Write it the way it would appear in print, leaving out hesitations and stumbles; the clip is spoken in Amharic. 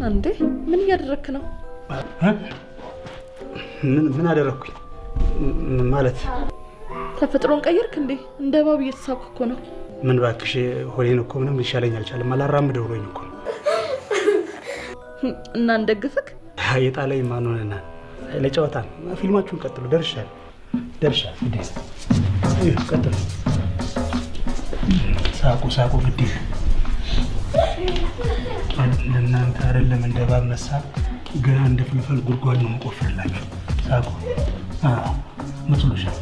እንዴ፣ ምን እያደረግክ ነው? እ? ምን አደረግኩኝ ማለት? ተፈጥሮን ቀየርክ እንዴ? እንደ እባብ እየተሳብክ እኮ ነው። ምን ባክሽ፣ ሆዴን እኮ ምንም ሊሻለኝ አልቻለም። አላራምደው ብሎኝ እኮ ነው። እና እንደግፍክ? የጣለኝ ማን ሆነና? ለጨዋታ ነው። ፊልማችሁን ቀጥሉ። ደርሻለሁ፣ ደርሻለሁ። ግዴ ቀጥሉ። ሳቁ ሳቁ። ግዴ ለእናንተ አይደለም እንደ እባብ መሳብ፣ ገና እንደ ፍልፈል ጉድጓድ ነው የምቆፍርላችሁ። ሳቁ መስሎሻል?